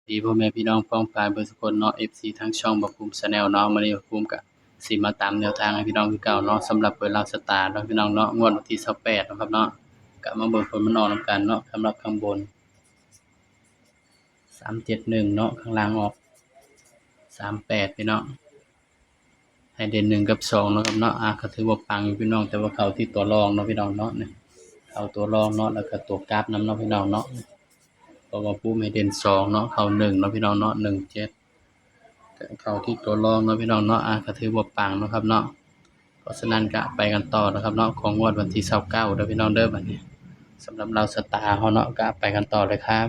ດີພໍ່ແມ່ພີ່ນ້ອງປ້ອງປາຍເບິດທຸກຄົນເນາະ ເອັຟຊີ ທາງຊ່ອງບ່າວພູມ Channel ເນາະ. ມື້ນີ້ບ່າວພູມກະຊິມາຕາມແນວທາງໃຫ້ພີ່ນ້ອງຄືເກົ່າເນາະ ສຳລັບຫວຍລາວຊະຕາເນາະ ພີ່ນ້ອງເນາະ ງວດວັນທີຊາວແປດເນາະຄັບເນາະ. ກະມາເບິ່ງຜົນມັນອອກນຳກັນເນາະ ສຳລັບຂ້າງບົນ ສາມເຈັດໜຶ່ງເນາະ ຂ້າງລ່າງອອກ ສາມແປດ ພີ່ນ້ອງ. ໃຫ້ເດັ່ນໜຶ່ງກັບສອງເນາະຄັບເນາະ. ອາ ກະຖືວ່າປັງຢູ່ພີ່ນ້ອງ ແຕ່ວ່າເຂົ້າທີ່ຕົວລອງເນາະພີ່ນ້ອງເນາະ ເຂົ້າຕົວລອງເນາະ ແລ້ວກະຕົວກັບນຳເນາະພີ່ນ້ອງເນາະ. ເພາະວ່າພູມໃຫ້ເດັ່ນສອງເນາະ ເຂົ້າໜຶ່ງເນາະພີ່ນ້ອງເນາະ ໜຶ່ງເຈັດ ກະເຂົ້າທີ່ຕົວລອງເນາະພີ່ນ້ອງເນາະ. ອາ ກະຖືວ່າປັງເນາະຄັບເນາະ. ເພາະສະນັ້ນກະໄປກັນຕໍ່ເນາະຄັບເນາະ ຂອງງວດວັນທີຊາວເກົ້າເດີພີ່ນ້ອງເດີ ບັດນີ້ ສຳລັບລາວຊະຕາເຮົາເນາະ ກະໄປກັນຕໍ່ເລີຍຄັບ.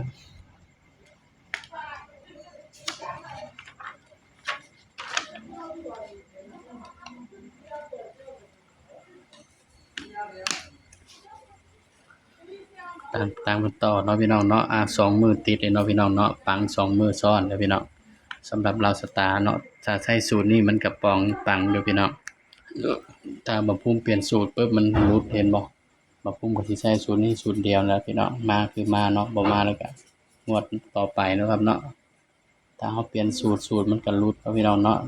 ຕາມ ຕາມກັນຕໍ່ເນາະພີ່ນ້ອງເນາະ. ອາ ສອງມື້ຕິດເລີຍເນາະພີ່ນ້ອງເນາະ ປັງສອງມື້ຊ້ອນເດີພີ່ນ້ອງ. ສຳລັບລາວຊະຕາເນາະ ຖ້າໃຊ້ສູດນີ້ມັນກະປອງປັງຢູ່ພີ່ນ້ອງ. ຖ້າບ່າວພູມປ່ຽນສູດປຶບມັນຫຼຸດ ເຫັນບໍ່? ບ່າວພູມກະຊິໃຊ້ສູດນີ້ສູດດຽວແຫຼະພີ່ນ້ອງ ມາຄືມາເນາະ ບໍ່ມາແລ້ວກະງວດຕໍ່ໄປເນາະຄັບເນາະ. ຖ້າເຮົາປ່ຽນສູດ ສູດມັນກະຫຼຸດເນາະພີ່ນ້ອງເນາະ.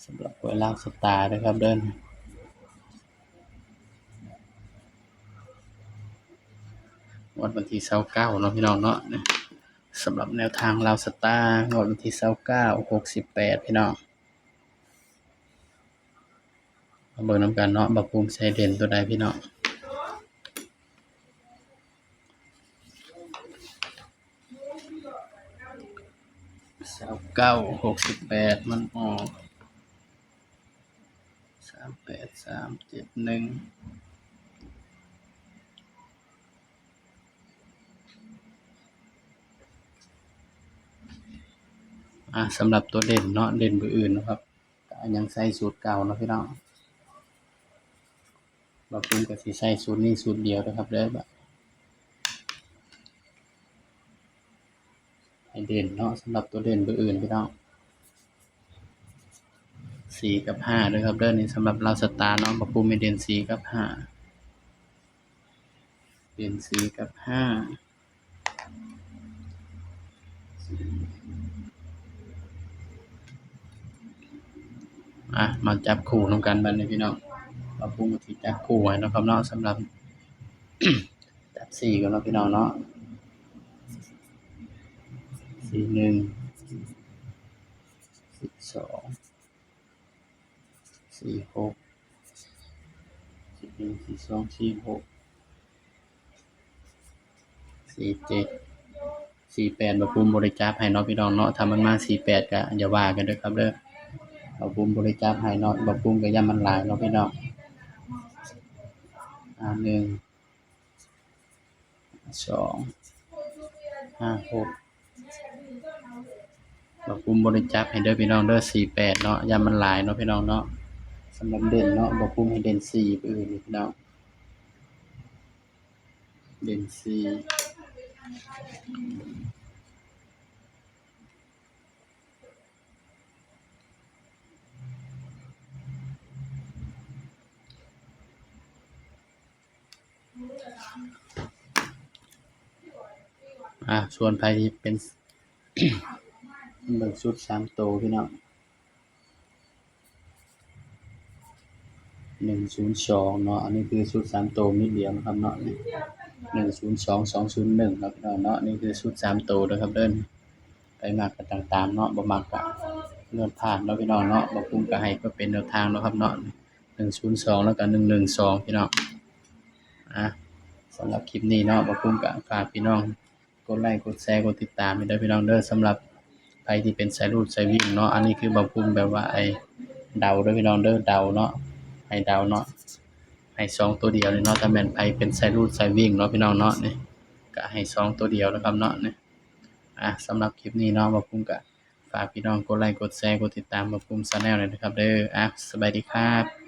ສຳລັບຫວຍລາວຊະຕາເດີຄັບເດີ ງວດວັນທີຊາວເກົ້າເນາະພີ່ນ້ອງເນາະ. ສຳລັບແນວທາງລາວຊະຕາ ງວດວັນທີຊາວເກົ້າ ຫົກສິບແປດ ພີ່ນ້ອງ. ມາເບິ່ງນຳກັນເນາະ ບ່າວພູມໃສ່ເດັ່ນຕົວໃດພີ່ນ້ອງ. ຊາວເກົ້າ ຫົກສິບແປດ ມັນອອກ ສາມແປດ ສາມເຈັດໜຶ່ງ. ອາ ສຳລັບຕົວເດັ່ນເນາະ ເດັ່ນເບີອື່ນເນາະຄັບ ກະຍັງໃຊ້ສູດເກົ່າເນາະພີ່ນ້ອງ. ບ່າວພູມກະຊິໃຊ້ສູດນີ້ສູດດຽວເດີຄັບເດີ. ໃຫ້ເດັ່ນເນາະ ສຳລັບຕົວເດັ່ນເບີອື່ນພີ່ນ້ອງ ສີ່ກັບຫ້າເດີຄັບເດີ. ນີ້ສຳລັບລາວຊະຕາເນາະ ບ່າວພູມໃຫ້ເດັ່ນສີ່ກັບຫ້າ ເດັ່ນສີ່ກັບຫ້າ. ອາ ມາຈັບຄູ່ນຳກັນບັດນີ້ພີ່ນ້ອງ. ບ່າວພູມກະຊິຈັບຄູ່ໃຫ້ເນາະຄັບເນາະ ສຳລັບ ຈັບສີ່ກ່ອນເນາະພີ່ນ້ອງເນາະ ສີ່ໜຶ່ງ ສີ່ສອງ ສີ່ຫົກ ສີ່ໜຶ່ງ ສີ່ສອງ ສີ່ຫົກ ສີ່ເຈັດ ສີ່ແປດ. ບ່າວພູມບໍ່ໄດ້ຈັບໃຫ້ເນາະພີ່ນ້ອງເນາະ ຖ້າມັນມາສີ່ແປດກະຢ່າວ່າກັນເດີຄັບເດີ. ບ່າວພູມບໍ່ໄດ້ຈັບໃຫ້ເນາະ ບ່າວພູມກະຢ້ານມັນຫຼາຍເນາະພີ່ນ້ອງ. ອາ ໜຶ່ງ ສອງ ຫ້າ ຫົກ ບ່າວພູມບໍ່ໄດ້ຈັບໃຫ້ເດີພີ່ນ້ອງເດີ ສີ່ແປດເນາະ ຢ້ານມັນຫຼາຍເນາະພີ່ນ້ອງເນາະ. ສຳລັບເດັ່ນເນາະ ບ່າວພູມໃຫ້ເດັ່ນສີ່ເບີອື່ນພີ່ນ້ອງ ເດັ່ນສີ່. ອາ ສ່ວນໃຜທີ່ເປັນ ເບິ່ງຊຸດສາມໂຕພີ່ນ້ອງ ໜຶ່ງສູນສອງເນາະ ອັນນີ້ຄືຊຸດສາມໂຕເມັດດຽວນະຄັບເນາະ ໜຶ່ງສູນສອງ ສອງສູນໜຶ່ງເນາະພີ່ນ້ອງເນາະ. ນີ້ຄືຊຸດສາມໂຕເດີຄັບເດີ ໃຜມັກກະຈັ່ງຕາມເນາະ ບໍ່ມັກກະເລື່ອນຜ່ານເນາະພີ່ນ້ອງເນາະ. ບ່າວພູມກະໃຫ້ເພື່ອເປັນແນວທາງເນາະຄັບເນາະ ໜຶ່ງສູນສອງ ແລ້ວກະໜຶ່ງໜຶ່ງສອງ ພີ່ນ້ອງ. ອາ ສຳລັບຄລິບນີ້ເນາະ ບ່າວພູມກະຝາກພີ່ນ້ອງກົດໄລ ກົດແຊ ກົດຕິດຕາມໃຫ້ເດີພີ່ນ້ອງເດີ. ສຳລັບໃຜທີ່ເປັນສາຍຮູດສາຍວິ່ງເນາະ ອັນນີ້ຄືບ່າວພູມແບບວ່າ ໄອ້ ເດົາເດີພີ່ນ້ອງເດີ ເດົາເນາະ ໃຫ້ເດົາເນາະ ໃຫ້ສອງໂຕດຽວນີ້ເນາະ. ຖ້າແມ່ນໃຜເປັນສາຍຮູດສາຍວິ່ງເນາະພີ່ນ້ອງເນາະ ນີ້ກະໃຫ້ສອງໂຕດຽວນະຄັບເນາະ ນີ້. ອາ ສຳລັບຄລິບນີ້ເນາະ ບ່າວພູມກະຝາກພີ່ນ້ອງກົດໄລ ກົດແຊ ກົດຕິດຕາມບ່າວພູມ Channel ແດ່ເດີຄັບເດີ. ອາ ສະບາຍດີຄັບ.